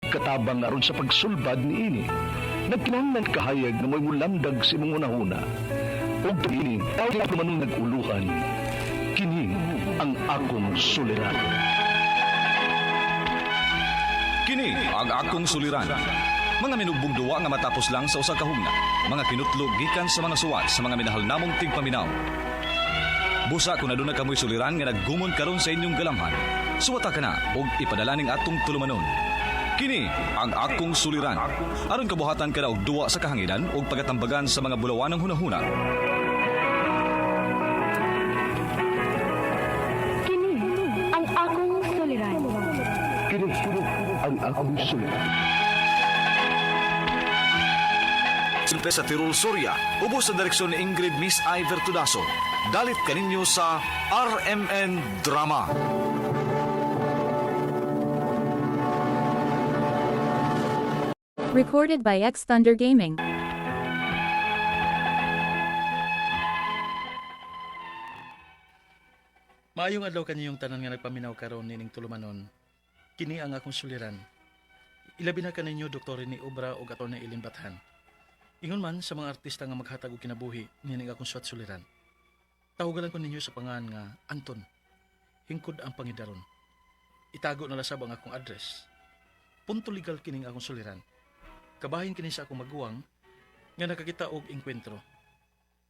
Katabang aron sa pagsulbad niini. Nagkinahanglan kahayag nga mo'y mulamdag sa imong hunahuna. Ug ini tawag manong nag-uluhan. Kini ang akong suliran. Kini ang akong suliran. Mga minugbong duwa nga matapos lang sa usa ka hugna. Mga kinutlog gikan sa mga suwat sa mga minahal namong tigpaminaw. Busa kung aduna kamoy suliran nga naggumon karon sa inyong galamhan. Suwata ka na og ipadala ning atong tulumanon. Kini ang akong suliran. Aron kabuhatan ka na og duwa sa kahanginan og pagatambagan sa mga bulawanang hunahuna. Kini ang akong suliran. Kini ang akong suliran. Simple sa Tirol Soria, ubos sa direksyon ni Ingrid Miss I. Vertudaso. Dalit kaninyo sa RMN Drama. Recorded by X Thunder Gaming. Maayong adlaw kaniyong tanan nga nagpaminaw karon nining tulumanon. Kini ang akong suliran. Ilabi na kaninyo Dr. ni Obra ug ato na Ilin Bathan. Ingon man sa mga artista nga maghatag og kinabuhi nining akong suwat suliran. Tawagan ko ninyo sa pangan nga Anton. Hingkod ang pangidaron. Itago na lasab ang akong address. Punto legal kining akong suliran. Kabahin kini sa akong maguwang nga nakakita og engkwentro.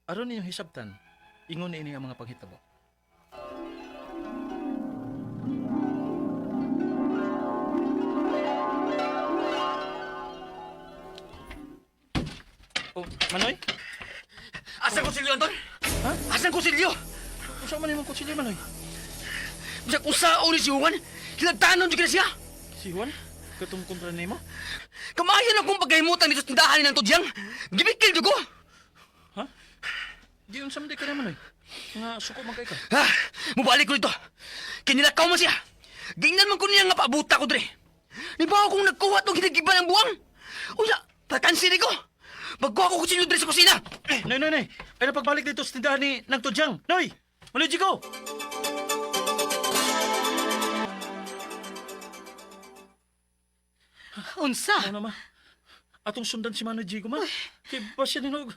Aron ninyong hisabtan, ingon niini ang mga panghitabo. Oh, Manoy? Asan kutsilyo, Anton? Ha? Asan kutsilyo? Unsa man imong kutsilyo, Manoy? Bisag usaon ni si Juan, hilagtanon jud siya. Si Juan? Katong kontra nimo? Kamayan akong pagkahimutan dito sa tindahan ni ng Tudyang. Gibikil jud ko. Ha? Di unsa man di ka na, Manoy? Nga suko man kay ka. Ha? Mubalik ko dito. Kinilakaw man siya. Gingnan man ko niya nga paabuta ko dre. Nibaw akong nagkuha tong hinagiban ng buwang. Unsa, pakansi ni ko. Magkuha ko kutsilyo dre sa kusina. Noy, noy, noy. Ay napagbalik dito sa tindahan ni Nang Tudyang. Noy! Manoy Jigo! Unsa? Ano na, ma? Atong sundan si Manoy Jigo, ma. Kay ba siya ninog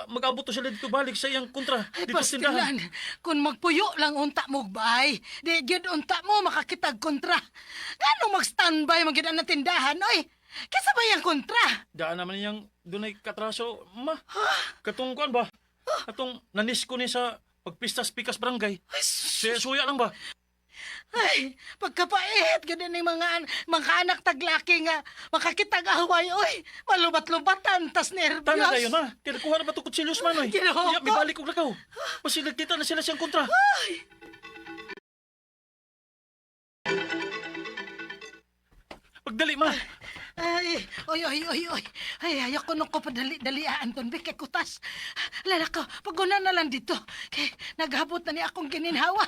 mag-abot to sila dito balik sa iyang kontra Ay, dito sa tindahan. pastilan, kung magpuyo lang unta mo bay, di gyud unta mo makakitag kontra. Ngano mag-standby man gyud ang tindahan, oy? Kinsa ba yang kontra? Daan naman niyang dunay katraso, ma. Katong kuan ba? Katong nanis ko ni sa pagpistas pikas barangay. Ay, sus- Siya suya lang ba? Ay, pagkapait gyud ning mga mga anak taglaki nga makakitag away, oy. Malubat-lubatan tas nervyos. Tama kayo na. Kaya nakuha na ba ito kutsilyos, Manoy? Ginoo Kaya ko. may balik og lakaw. Basta nagkita na sila siyang kontra. Pagdali, ma. Ay, oy, oy, oy, oy. Ay, ayaw ko nung ko padali-dali, ah, Anton. Bikay kutas. Lala ko, paguna na lang dito. Kay, naghabot na ni akong gininhawa.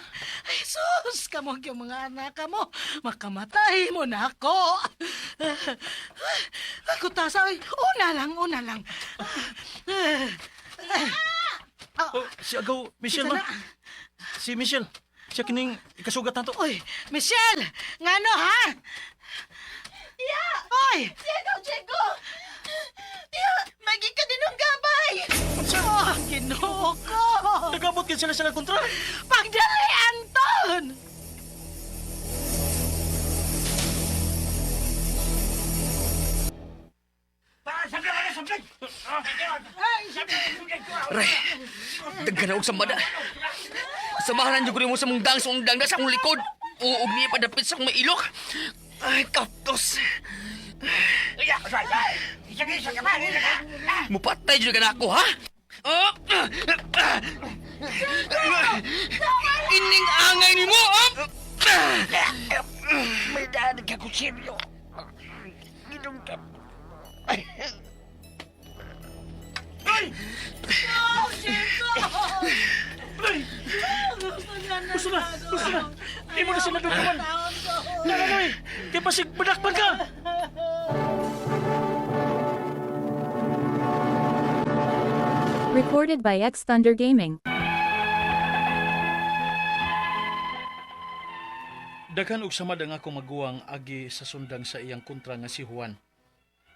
Ay, sus, kamo yung mga anak mo. Makamatay mo na ako. Ay, kutas, ay, una lang, una lang. Oh, si Agaw, Michelle, Isa ma. na. Si Michelle. Siya kining ikasugat na to. Oy, Michelle, ngano ha? Tiya! Oy, Diego, Diego! Tiya, magi ka din ng gabay! oh, Ginoo ko. Nagabot kayo sila sa kontra. Pagdali, Anton! Re, daghan na og sambada. Samahan jud ko nimo sa mong dang sa undang na sa akong likod. O ug niya padapit sa akong mailok. Ay, kaptos. Mupatay jud ka na ako, ha? Oh! Ining angay nimo, oh! May daan ka kutsilyo. Ginom ka. Gusto na, gusto na. Imo na sila dukuman. Lala, Noy. Kaya pasig, badakpan ka. Recorded by X Thunder Gaming. Daghan og samad ang akong maguwang agi sa sundang sa iyang kontra nga si Juan.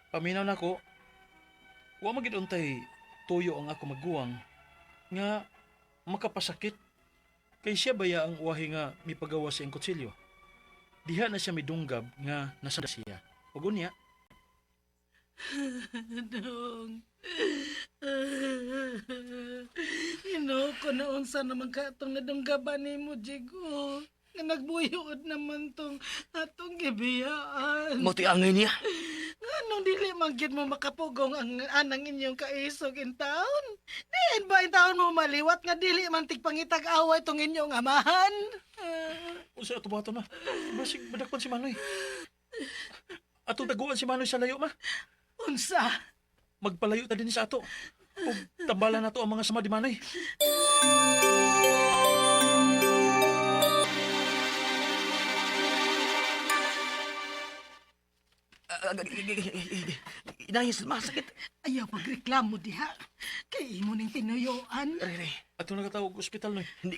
Paminaw nako, wa man gid untay tuyo ang akong maguwang nga makapasakit kay siya baya ang uwahi nga mipagawa sa iyang kutsilyo. Diha na siya midunggab nga nasa siya. Ug unya, Dong. Ginoo ko na unsa naman ka atong nadunggaban nimo, Jigo. Nga nagbuyod naman tong atong gibiyaan. Mo to'y angay niya. Anong dili man gyud mo makapugong ang anang inyong kaisog in town? Diin ba in taon mo maliwat nga dili man tigpangitag away tong inyong amahan? Ah, unsa ato buhaton, ma? Basig madakpan si Manoy. Atong taguan si Manoy sa layo, ma. Unsa? Magpalayo ta din sa ato. Ug tambalan nato ang mga sama di Manoy. Inayos, masakit. Ayaw pagreklamo diha. Kay imo ning tinuyoan. Aray, aray. Ato nakatawag ospital, Noy. Hindi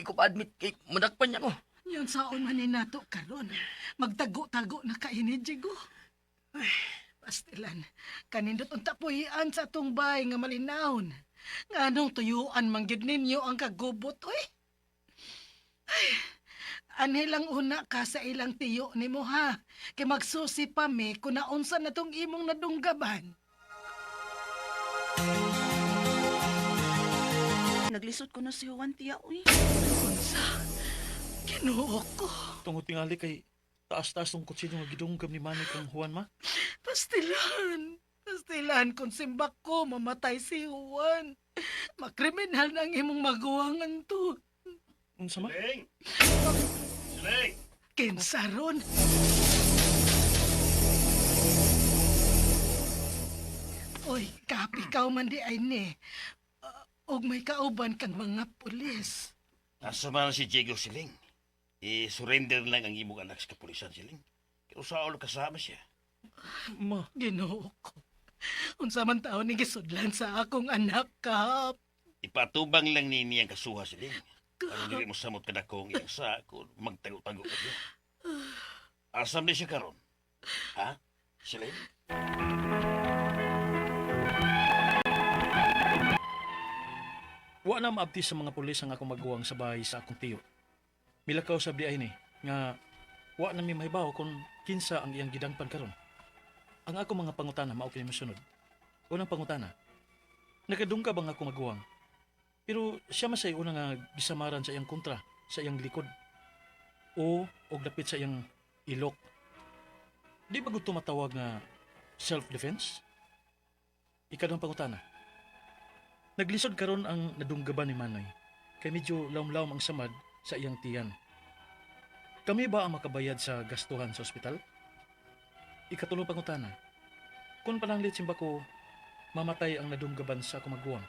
ko pa-admit kay madakpan niya ko. Yan saon man ni nato karon. Magtago-tago na kaini, Jigo. Ay, pastilan, kanindot unta puhian sa atong bay nga malinawon. Nga anong tuyuan man gyud ninyo ang kagubot, oy. Ay, anhi lang una ka sa ilang tiyo nimo ha. Kay magsusi pa mi kung naunsa na tong imong nadunggaban. Naglisod ko na si Juan, tiya, uy. Unsa? Ginoo ko. Tungod tingali kay taas-taas tong kutsilyo nga gidunggab ni Manoy kang Juan, ma. Pastilan. Pastilan kung simbak ko mamatay si Juan. Makriminal na ang imong maguwangan to. Unsa, ma? Kinsa ron? Oy, kapi ka man di ay ni. Og may kauban kang mga pulis. Asa man si Diego Siling. I-surrender lang ang imong anak sa kapulisan, Siling. Pero sa ulo kasama siya. Ma, Ginoo ko. Unsa man taon ni gisudlan sa akong anak, Kap. Ipatubang lang ni niyang kasuha, Siling. Aron dili mo samot kadakong iyang sa kung magtago-tago ka siya. Asam ni siya karon? Ha? Siling? Wa na maabti sa mga pulis ang akong maguwang sa bahay sa akong tiyo. Milakaw sa di ay ni nga wa na mi mahibaw kung kinsa ang iyang gidangpan karon. Ang akong mga pangutana mao kini mosunod. Unang pangutana. Nakadungka bang akong maguwang? Pero siya masay una nga gisamaran sa iyang kontra, sa iyang likod. O og dapit sa iyang ilok. Di ba gud tumatawag nga self-defense? Ikaduhang pangutana. Naglisod karon ang nadunggaban ni Manoy kay medyo lawm-lawm ang samad sa iyang tiyan. Kami ba ang makabayad sa gastuhan sa ospital? Ikatulong pangutana. Kung pananglit simba ko, mamatay ang nadunggaban sa akong maguwang.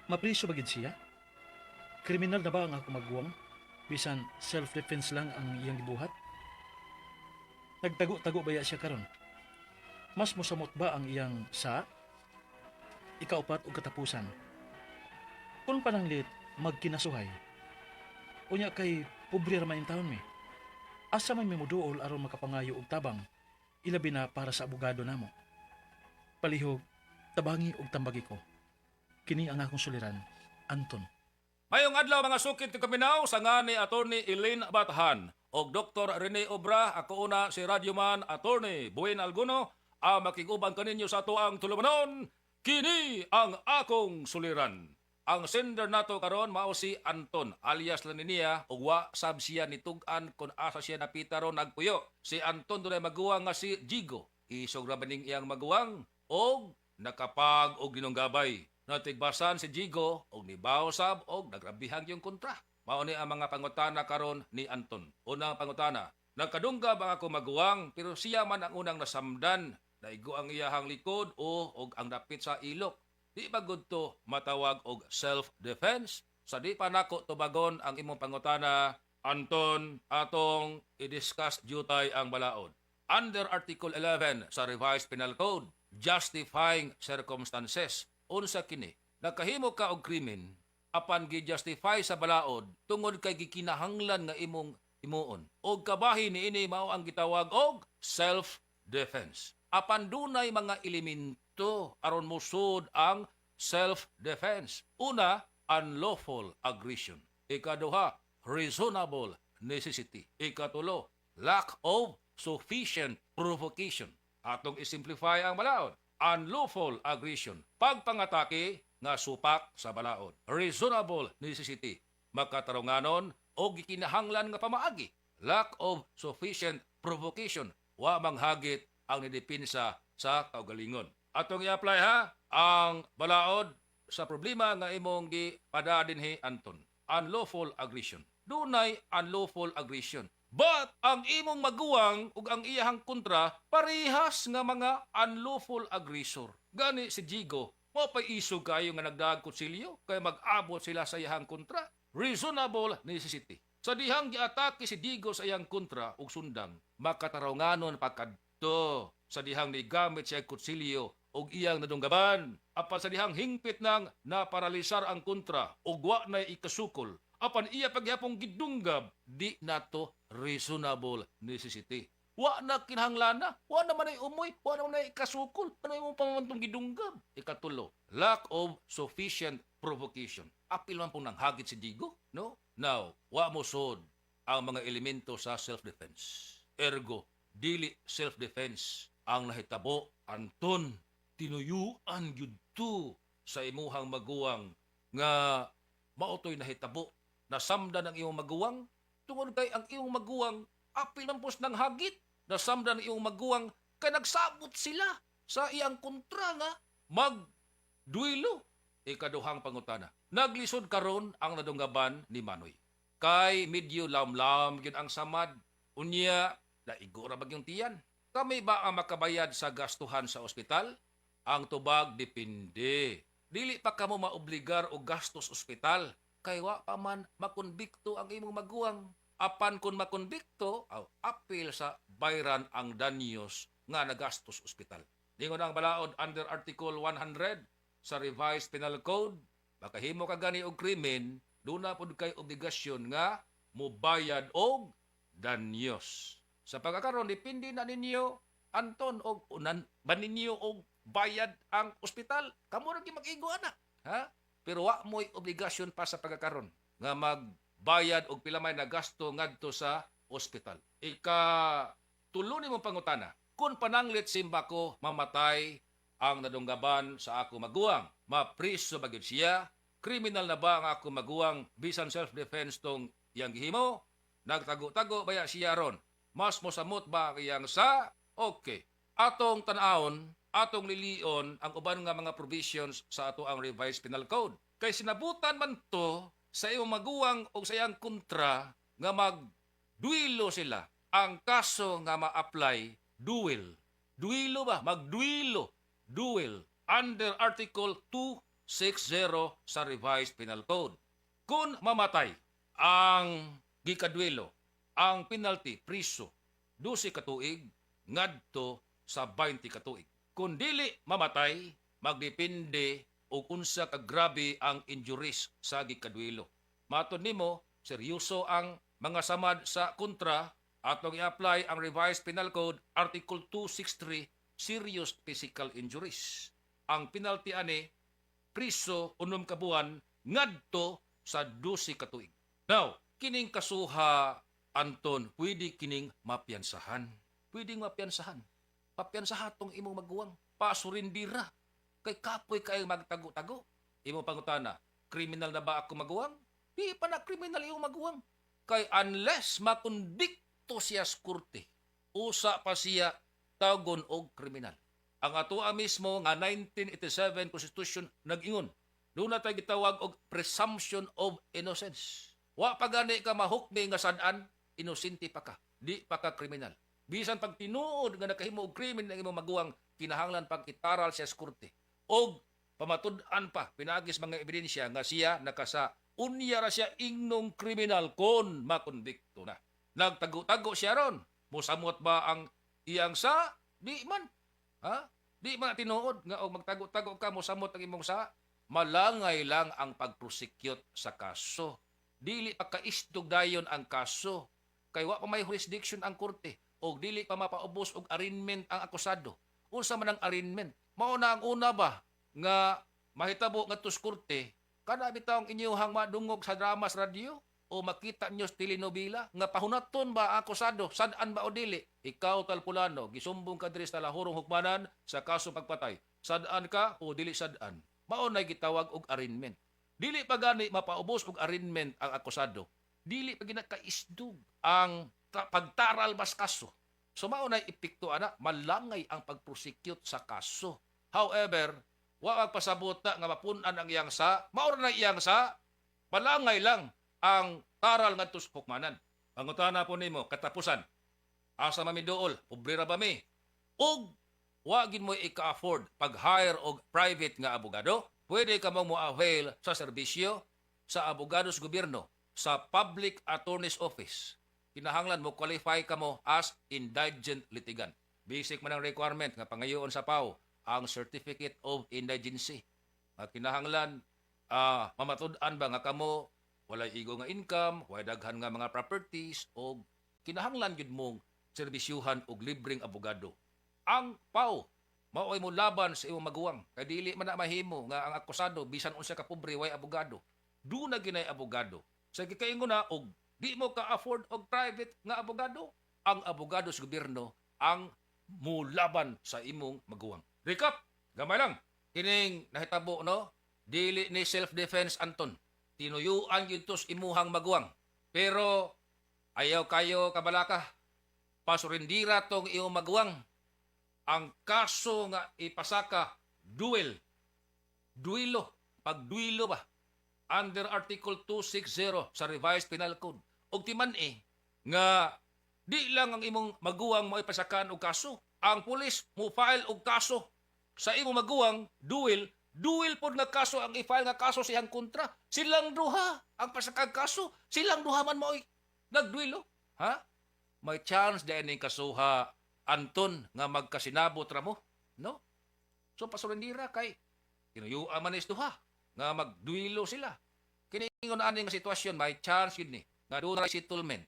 Mapriso ba gid siya? Kriminal na ba ang akong maguwang? Bisan self-defense lang ang iyang gibuhat? Nagtago-tago ba ya siya karon? Mas mosamot ba ang iyang sa? Ikaupat og katapusan. Kung pananglit, magkinasuhay. Unya kay pobre ra man intawon mi. Asa man mi moduol aron makapangayo og tabang, ilabi na para sa abogado namo. Palihog, tabangi og tambagi ko. Kini ang akong suliran, Anton. Mayong adlaw mga sukit ti kaminaw sa nga ni Attorney Elaine Bathan og Dr. Rene Obra, ako una si Radyoman Attorney Buin Alguno ang makiguban kaninyo sa atuang tulumanon, kini ang akong suliran. Ang sender nato karon mao si Anton alias lang niya ug wa sab siya nitug-an kun asa siya napita ron nagpuyo. Si Anton dunay maguwang nga si Jigo. Isog ra ba ning iyang maguwang og nakapag og ginunggabay. Natigbasan si Jigo og nibaw sab og nagrabihang yung kontra. Mao ni ang mga pangutana karon ni Anton. Unang pangutana, nagkadungga ba ako maguwang pero siya man ang unang nasamdan, naigo ang iyahang likod o og ang dapit sa ilok. Di ba gud to matawag og self-defense? Sa di pa nako tubagon ang imong pangutana, Anton, atong i-discuss jutay ang balaod. Under Article 11 sa Revised Penal Code, justifying circumstances. Unsa kini? Nakahimo ka og krimen apan gi-justify sa balaod tungod kay gikinahanglan nga imong himuon. Og kabahin niini mao ang gitawag og self-defense. Apan dunay mga elemento aron mosud ang self-defense. Una, unlawful aggression. Ikaduha, reasonable necessity. Ikatulo, lack of sufficient provocation. Atong isimplify ang balaod. Unlawful aggression. Pagpangatake nga supak sa balaod. Reasonable necessity. Makatarunganon o gikinahanglan nga pamaagi. Lack of sufficient provocation. Wa manghagit ang nidepinsa sa kaugalingon. Atong i-apply ha ang balaod sa problema nga imong gipada dinhi, Anton. Unlawful aggression. Dunay unlawful aggression. But ang imong maguwang ug ang iyahang kontra parehas nga mga unlawful aggressor. Gani si Jigo, mo pay isog kayo nga nagdaag kutsilyo kay mag-abot sila sa iyahang kontra. Reasonable necessity. Sa dihang giatake si Digo sa iyang kontra ug sundang, makatarunganon pa kadto sa dihang nigamit siya kutsilyo og iyang nadunggaban. Apan sa dihang hingpit nang naparalisar ang kontra ug wa nay ikasukol, apan iya pagyapong gidunggab, di nato reasonable necessity. Wa na kinahanglan, wa na man ay umoy, wa na man ay ikasukol. Ano imong pamamantong gidunggab? Ikatulo, lack of sufficient provocation. Apil man pong nanghagit si Digo, no? Now, wa mo sud ang mga elemento sa self-defense. Ergo, dili self-defense ang nahitabo, Anton. Tinuyuan gyud to sa imuhang maguwang nga maotoy nahitabo. Nasamdan ang imong maguwang tungod kay ang imong maguwang apil man pos nang hagit. Nasamdan ang imong maguwang kay nagsabot sila sa iyang kontra nga magduelo. Ikaduhang pangutana. Naglisod karon ang nadunggaban ni Manoy. Kay medyo lamlam gyud ang samad. Unya, naigo ra bagyong tiyan. Kami ba ang makabayad sa gastuhan sa ospital? Ang tubag, depende. Dili pa kamo maobligar og gastos ospital kay wa pa man makonbikto ang imong maguwang. Apan kung makonbikto, aw, apil sa bayran ang danyos nga nagastos ospital. Ningon ang balaod under Article 100 sa Revised Penal Code, makahimo ka gani og krimen, duna pud kay obligasyon nga mobayad og danyos. Sa pagkakaron, depende na ninyo, Anton, og unan ba ninyo og bayad ang ospital. Kamo ra gyud mag-igo ana, ha? Pero wa mo'y obligasyon pa sa pagkakaron nga magbayad og pila may nagasto ngadto sa ospital. Ika tulo nimo pangutana, kung pananglit simba ko mamatay ang nadunggaban sa ako maguwang, mapriso ba gyud siya? Kriminal na ba ang ako maguwang bisan self-defense tong iyang gihimo? Nagtago-tago baya siya ron? Mas mosamot ba ang iyang sa? Okay. Atong tan-awon, atong lilion ang uban nga mga provisions sa ato ang Revised Penal Code. Kay sinabutan man to sa imong maguwang o sa iyang kontra nga magduelo sila. Ang kaso nga ma-apply, duel. Duelo ba? Magduelo. Duel. Under Article 260 sa Revised Penal Code. Kung mamatay ang gikaduelo, ang penalty priso 12 ka tuig ngadto sa 20 ka tuig. Kung dili mamatay, magdepende og unsa ka grabe ang injuries sa gikaduelo. Matod nimo, seryoso ang mga samad sa kontra, atong i-apply ang Revised Penal Code Article 263, serious physical injuries. Ang penalty ani priso 6 ka buwan ngadto sa 12 ka tuig. Now, kining kasuha, Anton, pwede kining mapiyansahan. Pwedeng mapiyansahan. Papiyansaha tong imong maguwang. Pasurindira. Kay kapoy kayo magtago-tago. Imong pangutana, kriminal na ba ako maguwang? Di pa na kriminal imong maguwang. Kay unless makonbikto siya sa korte, usa pa siya tawgon og kriminal. Ang atoa mismo nga 1987 Constitution nag-ingon, doon na tayo gitawag og presumption of innocence. Wa pa gani ka mahukmi nga sad-an, inosente pa ka. Di pa ka kriminal. Bisan pag tinuod nga nakahimo og krimen ang imong maguwang, kinahanglan pag itaral siya sa korte. Og pamatud-an pa pinaagis mga ebidensya nga siya nakasa. Unya ra siya ingnong kriminal kon makonbikto na. Nagtago-tago siya ron. Mosamot ba ang iyang sa? Di man. Ha? Di man tinuod nga og magtago-tago ka mosamot ang imong sa. Malangay lang ang pag-prosecute sa kaso. Dili pa kaisdog dayon ang kaso. Kay wa pa may jurisdiction ang korte og dili pa mapaubos og arraignment ang akusado. Unsa man ang arraignment? Mao na ang una ba nga mahitabo ngadto sa korte, kana bitaw ang inyuhang madungog sa drama sa radyo o makita nyo sa telenovela nga pahunaton ba ang akusado, sad-an ba o dili? Ikaw, talpulano, gisumbong ka diri sa Lahurong Hukmanan sa kaso pagpatay. Sad-an ka o dili sad-an? Mao na gitawag og arraignment. Dili pa gani mapaubos og arraignment ang akusado. Dili pa ginakaisdug ang pagtaral bas kaso. So mao na epekto ana, malangay ang pag-prosecute sa kaso. However, wa magpasabot na nga mapun-an ang iyang sa, mao ra na iyang sa, malangay lang ang taral ngadto sa hukmanan. Pangutana po nimo katapusan. Asa man mi duol, pobre ra ba mi? Og wa gid mo ika-afford pag-hire og private nga abogado, pwede ka mong mo-avail sa serbisyo sa abogado sa gobyerno sa Public Attorney's Office. Kinahanglan mo qualify ka mo as indigent litigant. Basic man ang requirement nga pangayoon sa PAO ang Certificate of Indigency. Nga kinahanglan mamatud-an ba nga kamo walay igo nga income, walay daghan nga mga properties o kinahanglan gyud mong serbisyuhan og libreng abogado. Ang PAO mao'y mo laban sa imong maguwang kay dili man na mahimo nga ang akusado bisan unsa ka pobre way abogado. Duna ginay abogado. Sa gikaingon na og di mo ka-afford og private nga abogado, ang abogado sa gobyerno ang mulaban sa imong maguwang. Recap, gamay lang. Kining nahitabo, no, dili ni self-defense, Anton. Tinuyuan gyud to sa imuhang maguwang. Pero ayaw kayo kabalaka. Pasurindira tong imong maguwang. Ang kaso nga ipasaka, duel. Duelo. Pagduelo ba? Under Article 260 sa Revised Penal Code. Og timan eh, nga di lang ang imong maguwang mo ipasakan og kaso. Ang pulis mo file og kaso sa imong maguwang, duel, duel pod nga kaso ang i-file nga kaso sa iyang kontra. Silang duha ang pasakag kaso. Silang duha man mo'y nagduelo. Ha? May chance dahil ning kasuha, Anton, nga magkasinabot ra mo. No? So pasurendira kay tinuyuan man is duha nga magduelo sila. Kini ingon ani nga sitwasyon, may chance yun ni nga doon settlement.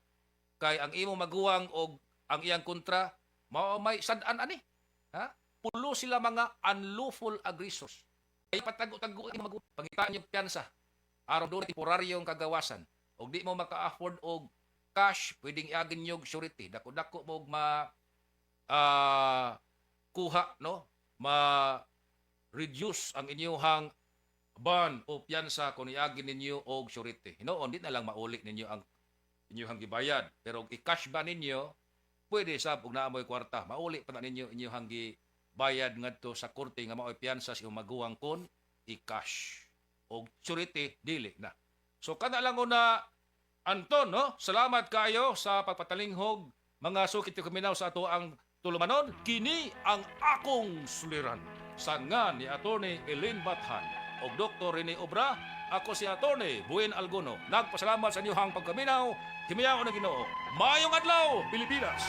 Kay ang imong maguwang og ang iyang kontra mao may sad-an ani. Ha? Pulo sila mga unlawful aggressors. Ay patago-tago imong maguwang. Pangitaan yung piyansa. Aron doon temporaryong kagawasan. Og di mo maka-afford og cash, pwedeng iagin nyog surety. Dako-dako mo og ma kuha, no, ma reduce ang inyuhang bond o piyansa kung iagin ninyo og surety. Hinuon di na lang mauli ninyo ang inyuhang gibayad. Pero og i-cash ba ninyo, pwede sab og naa mo'y kwarta, mauli pa na ninyo inyuhang gibayad ngadto sa korte nga mao'y piyansa sa imong maguwang kon i-cash. Og surety dili na. So kana lang una, Anton, no? Salamat kayo sa pagpatalinghog, mga sukit kuminaw sa ato ang tulumanon. Kini ang akong suliran. Sa nga ni Attorney Elaine Bathan o Dr. Rene Obra, ako si Attorney Buen Alguno. Nagpasalamat sa inyong pagkaminaw. Himayaon ng Ginoo. Maayong adlaw, Pilipinas!